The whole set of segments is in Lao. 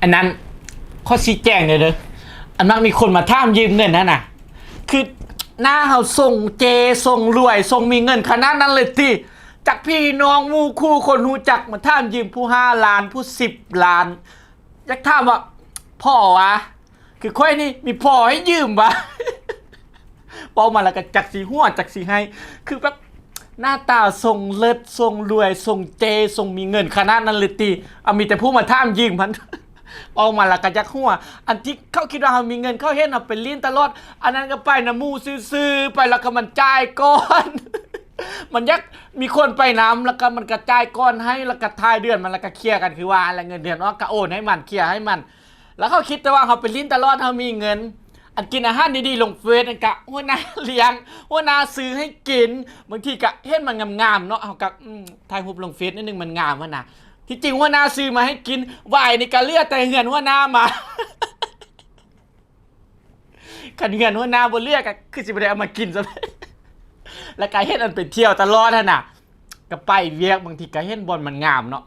ອັນນັ້ນ ຂໍຊີ້ແຈງແດ່ເດີ ອັນມັກມີຄົນມາຖາມຢືມເງິນຫັ້ນນະ ຄືໜ້າເຮົາຊົງເຈຊົງລວຍຊົງມີເງິນຂະໜາດນັ້ນເລີຍຕິ? ຈັກພີ່ນ້ອງໝູ່ຄູ່ຄົນຮູ້ຈັກມາຖາມຢືມຜູ້ຫ້າລ້ານ ຜູ້ສິບລ້ານ ຢາກຖາມວ່າພໍຫວາ? ຄືຂ້ອຍນີ້ມີພໍໃຫ້ຢືມຫວາ? ເວົ້າມາແລ້ວກໍຈັກຊິຫົວຈັກຊິໄຫ້ ຄືແບບໜ້າຕາຊົງເລີດຊົງລວຍຊົງເຈຊົງມີເງິນຂະໜາດນັ້ນເລີຍຕິ? ເອົາ ມີແຕ່ຜູ້ມາຖາມຢືມຫັ້ນ ເວົ້າມາແລ້ວກໍຢາກຫົວ. ອັນທີ່ເຂົາຄິດວ່າເຮົາມີເງິນ ເຂົາເຫັນເຮົາໄປຫຼິ້ນຕະຫຼອດ ອັນນັ້ນກໍໄປນຳໝູ່ຊື່ໆ ໄປແລ້ວກໍມັນຈ່າຍກ່ອນ ມັນຢາກມີຄົນໄປນຳ ແລ້ວກໍມັນກໍຈ່າຍກ່ອນໃຫ້ ແລ້ວກໍທ້າຍເດືອນມັນ ແລ້ວກໍເຄຍກັນຄືວ່າ ແລ້ວເງິນເດືອນອອກກໍໂອນໃຫ້ມັນ ເຄຍໃຫ້ມັນ. ແລ້ວເຂົາຄິດແຕ່ວ່າເຮົາໄປຫຼິ້ນຕະຫຼອດ ເຮົາມີເງິນ ອັນກິນອາຫານດີໆລົງເຟສນັ້ນກະຫົວໜ້າລ້ຽງ ຫົວໜ້າຊື້ໃຫ້ກິນ. ບາງທີກະເຫັນມັນງາມໆເນາະ ເຮົາກະ ອືມ ຖ່າຍຮູບລົງເຟສໜ້ອຍໜຶ່ງ ມັນງາມຫັ້ນນະ. ທີ່ຈິງຫົວໜ້າຊື້ມາໃຫ້ກິນ ຫວາຍນີ້ກະເຫຼືອແຕ່ເຮືອນຫົວໜ້າມາ ຄັນເຮືອນຫົວໜ້າບໍ່ເຫຼືອກະຄືຊິບໍ່ໄດ້ເອົາມາກິນຊ້ຳ. ແລ້ວກະເຫັນອັນໄປທ່ຽວຕະຫຼອດຫັ້ນນະ ກະໄປວຽກ ບາງທີກະເຫັນບ່ອນມັນງາມເນາະ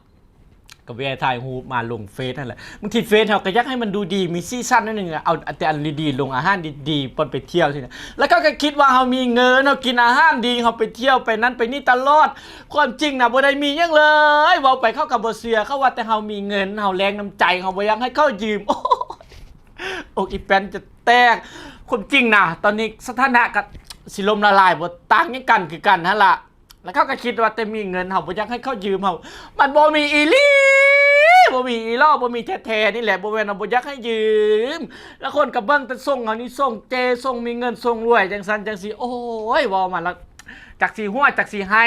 ກະແວ່ຖ່າຍຮູບມາລົງເຟສຫັ້ນແຫຼະ. ບາງທີເຟສເຮົາກະຢາກໃຫ້ມັນດູດີ ມີສີສັນໜ້ອຍໜຶ່ງ ເອົາແຕ່ອັນດີໆລົງ ອາຫານດີໆ ບ່ອນໄປທ່ຽວຊີ້ນະ. ແລ້ວເຂົາກະຄິດວ່າເຮົາມີເງິນ ເຮົາກິນອາຫານດີ ເຮົາໄປທ່ຽວໄປນັ້ນໄປນີ້ຕະຫຼອດ. ຄວາມຈິງນະບໍ່ໄດ້ມີຫຍັງເລີຍ ເວົ້າໄປເຂົາກະບໍ່ເຊື່ອ ເຂົາວ່າແຕ່ເຮົາມີເງິນ ເຮົາແລງນ້ຳໃຈ ເຮົາບໍ່ຢາກໃຫ້ເຂົາຢືມ. ໂອ້ຍ ອົກອີ່ແປ້ນຈະແຕກ. ຄວາມຈິງນະ ຕອນນີ້ສະຖານະກະຊິລົ້ມລະລາຍ ບໍ່ຕ່າງຫຍັງກັນຄືກັນຫັ້ນລະ. ແລ້ວເຂົາກໍຄິດວ່າແຕ່ມີເງິນ ເຮົາບໍ່ຢາກໃຫ້ເຂົາຢືມເຮົາ ມັນບໍ່ມີອີ່ຫຼີ ບໍ່ມີອີ່ຫຼໍ ບໍ່ມີແທ້ໆນີ້ແຫຼະ. ບໍ່ແມ່ນວ່າບໍ່ຢາກໃຫ້ຢືມ ລາງຄົນກໍເບິ່ງແຕ່ຊົງເຮົານີ້ ຊົງເຈ ຊົງມີເງິນ ຊົງລວຍ ຈັ່ງຊັ້ນຈັ່ງຊີ້. ໂອ້ຍ ເວົ້າມາແລ້ວຈັກຊິຫົວຈັກຊິໄຫ້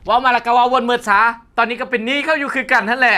ເວົ້າມາແລ້ວກໍເວົ້າວົນໝົດຊາ. ຕອນນີ້ກໍເປັນໜີ້ເຂົາຢູ່ຄືກັນຫັ້ນແຫຼະ.